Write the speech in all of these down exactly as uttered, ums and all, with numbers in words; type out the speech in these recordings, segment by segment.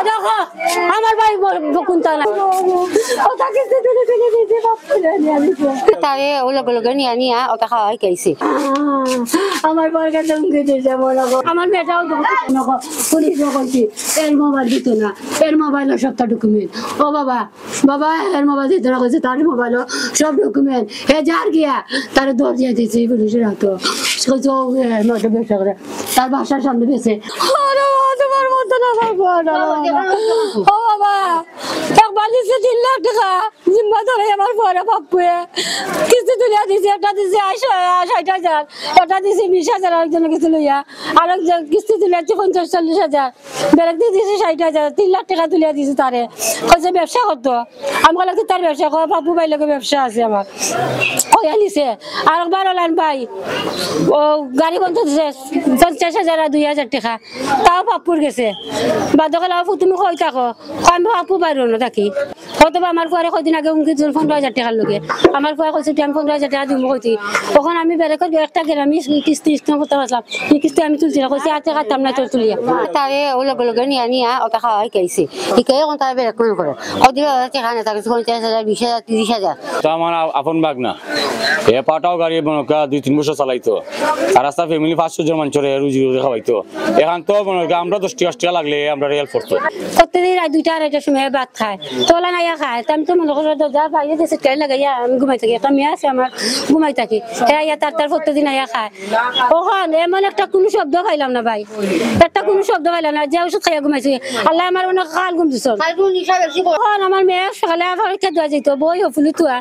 দেখো, আমার ভাই বকুন্তা না। ওটা কিস্তি তুলে তুলে দিয়েছে, বাপ তুলে নিয়ে আনিছে। তারে ও লগে লগে নিয়া নিয়া ওটা খাওয়াই খাইছে। আমার বউর কাছে হুমকি দিয়েছে, মনে করো। আমার মেয়েটাও তো মনে করো, পুলিশও কইছি, এর মোবাইল দিত না, এর মোবাইলও সবটা ডকুমেন্ট। ও বাবা, বাবা, এর মোবাইল দিত না, কইছে তার মোবাইলও সব ডকুমেন্ট। হে যার গিয়া, তারে দৌড় দিয়া দিছে এই পুলিশের হাতে। কইছে, ও, এর মতো ব্যবসা করে, তার বাসার সামনে বেচে। আরে বাবা, তোমার মতো না, বাবা, না, না, না। ও বাবা, একবার দিছে তিন লাখ টাকা, জিম্মা ধরে আমার বড় বাপুয়ে। কিস্তি তুলিয়া দিছে, একটা দিছে আশ-, ষাট হাজার, একটা দিছে বিশ হাজার, আরেকজনের কাছে লইয়া, আরেকজন কিস্তি তুলিয়া দিছে পঞ্চাশ চল্লিশ হাজার, বেলেগ দিয়ে দিছে ষাট হাজার, তিন লাখ টাকা তুলিয়া দিছে তারে। কইছে ব্যবসা করতো। আমি কইলাম, "কি তার ব্যবসা?" কয়, "বাপু ভাই লগে ব্যবসা আছে আমার।" কইয়া নিছে। আরেকবার ওলান ভাই, ও গাড়ি বন্ধ দিছে, পঞ্চাশ হাজার আর দুই হাজার টাকা। তাও পাপ্পুর গেছে। বাদে কইলা, "আপু, তুমি কই থাকো?" কয়, "আমি পাপ্পু বাইরে না থাকি।" হয়তো বা আমার ফুয়ারে কয়দিন আগে হুমকি দিছিল পনেরো হাজার টাকার লগে। আমার ফুয়া কইছে, "আমি পনেরো হাজার টাকা দিমু কইছি।" তখন আমি বেরেকর একটা গ্রামে কিস্তি ইস্তেম করতে পারছিলাম। এই কিস্তি আমি তুলছি না, কইছি, "আর টাকা কাটতাম না তোর তুলিয়া।" তারে ও লগে লগে নিয়া নিয়া ওটা খাওয়াই খাইছে। ইকে এখন তারা বেরেক করে করে। কদিন ওরা টাকা নেই, তার কাছে পঞ্চাশ হাজার, বিশ হাজার, তিরিশ হাজার। তো আমার আ-, আপন ভাগনা। এ পাটাও গাড়ি মনে কর দুই তিন বছর চালাইতো। আর রাস্তা ফ্যামিলি পাঁচশো জন মানুষরে রুজি রুজি খাওয়াইতো। এখন তো মনে কর আমরা দশ টাকা, দশ টাকা লাগলে আমরা রেল পড়তো। প্রত্যেকদিন রাত দুইটা আড়াইটার সময় ভাত খায়। তোলা নাইয়া খায়। তো আমি তো মনে করি দরজা বাইরে যে সিটকারি লাগাইয়া আমি ঘুমাই থাকি। একটা মেয়ে আছে আমার, ঘুমাই থাকি। হ্যাঁ, ইয়া তার তার প্রত্যেকদিন আইয়া খায়। ওখান এমন একটা কোনো শব্দ পাইলাম না ভাই, একটা কোনো শব্দ পাইলাম না, যে ওষুধ খাইয়া ঘুমাইছি। আল্লাহ আমার মনে হয় কাল ঘুম দিছে। কাল ঘুম দিছে বেশি করে। ওখান আমার মেয়ে সকালে আবার পরীক্ষা দেওয়া যেত, বই হফুলি তুয়া,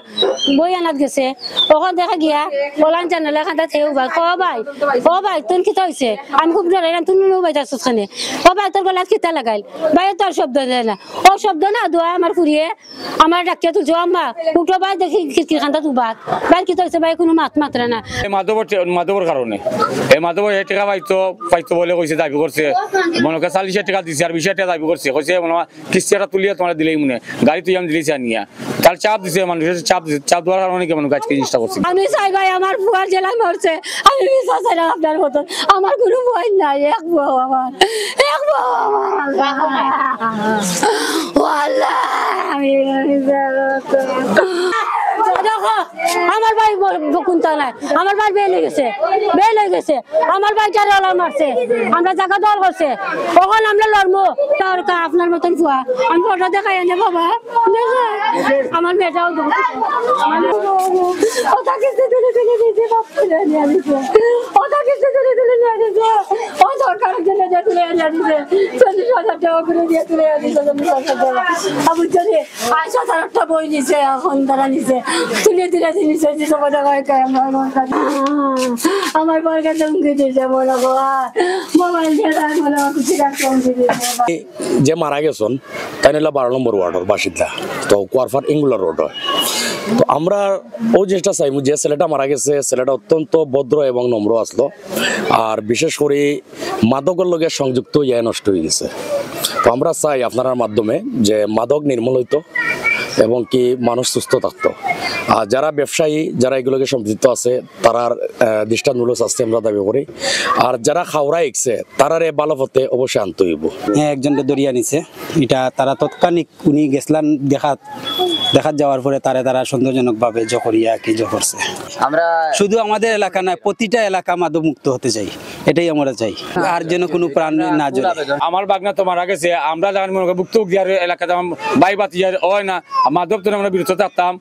বই আনাত গেছে। ওখান দেখা গিয়া ওলান জানালা খান্দাত হে উবা, "ও ভাই, ও ভাই, তোর কিতা হইছে?" আমি খুব ডরাইলাম, "তুই নুনু ভাই যাচ্ছিস কেনে?" "ও ভাই, তোর গলাত কিতা লাগাইল?" ভাই তোর শব্দ দেয় না, ও শব্দ না দোয়া আমার ফুরিয়ে আমার ডাকিয়া তুলছে, "ও আম্মা, উঠো ভাই, দেখি খিড়কির খান্দাত উবা।" ভাই কিতা হইছে? ভাই কোনো মাত মাতরা না। এই মাদবর টে-, মাদবর কারণে, এই মাদবর এই টাকা পাইতো, পাইতো বলে কইছে, দাবি করছে। মনে করে চল্লিশ হাজার টাকা দিছে আর বিশ হাজার টাকা দাবি করছে। কইছে, "মনে হয় কিস্তি একটা তুলিয়া তোমার দিলেই মনে হয়। গাড়ি তুই আমি দিলেই চা নিয়া।" তার চাপ দিছে, মানুষের চাপ দিছে। চাপ দেওয়ার কারণে কি মনে হয় আজকে জিনিসটা করছে। আমি চাই ভাই, আমার ফুয়ার জেলায় মরছে। আমি বিচার চাইলাম আপনার মতন। আমার কোনো ভয় নাই, এক বউ আমার, এক বউ আমার। ও আল্লাহ, আমি, আমি দেখো, আমার ভাই ব-, বকুন্তা নাই, আমার ভাই বেল হয়ে গেছে, বেল হয়ে গেছে, আমার ভাই যারা ওলা মারছে, আমরা জায়গা দল করছে, ওখানে আমরা লড়মু, তার কা-, আপনার মতন ফুয়া, আমি ফটো দেখাই এনে বাবা, দেখো, আমার মেয়েটাও দেখো। ওটা কিস্তি তুলে তুলে দিয়েছে, বাপ তুলে নিয়ে দিয়েছে। ওটা কিস্তি তুলে তুলে নিয়ে দিয়েছে। ও সরকারের জন্য যে তুলে নিয়ে দিয়েছে। চল্লিশ হাজার টাকা করে দিয়ে তুলে নিয়ে দিয়েছে, চল্লিশ হাজার টাকা। আর বুঝছো রে, আশি হাজার একটা বই নিছে, এখন তারা নিছে। তুলে তুলে নিছে, দিছে, মনে হয় কি আমার, আমার কাছে। আমার বউর কাছে হুমকি দিয়েছে, মনে হয়। মোবাইল দিয়ে তার মনে হয় কিছু রাখতে হুমকি দিয়েছে। যে মারা গেছন, তাই নিলা বারো নম্বর ওয়ার্ডর বাসিন্দা। তো কুয়ারফার ইঙ্গুলার রোড হয়। তো আমরা ও জিনিসটা চাইমু যে ছেলেটা মারা গেছে, ছেলেটা অত্যন্ত ভদ্র এবং নম্র আসলো, আর বিশেষ করে মাদকর লগে সংযুক্ত হইয়া নষ্ট হয়ে গেছে। তো আমরা চাই আপনারার মাধ্যমে যে মাদক নির্মূল হইতো এবং কি মানুষ সুস্থ থাকতো। আর যারা ব্যবসায়ী, যারা এগুলোকে সম্পৃক্ত আছে, তারার, আহ, দৃষ্টান্তমূলক শাস্তি আমরা দাবি করি। আর যারা খাওরা ইকছে, তারারে ভালো পথে অবশ্যই আনতে হইব। হ্যাঁ, একজনকে ধরিয়া নিছে। এটা তারা তৎক্ষণিক উনি গেছিলেন দেখাত, দেখাত যাওয়ার পরে তারে তারা সন্দেহজনকভাবে জো করিয়া কি জো করছে। আমরা শুধু আমাদের এলাকা নয়, প্রতিটা এলাকা মাদক মুক্ত হতে চাই, এটাই আমরা চাই। আর যেন কোনো প্রাণ না জ্বলে। আমার ভাগনা তো মারা গেছে, আমরা যখন মনে করি ভুক্তভোগী আর এলাকাতে আমার ভাই ভাতিজার হয় না, মাদক তো আমরা বিরত থাকতাম।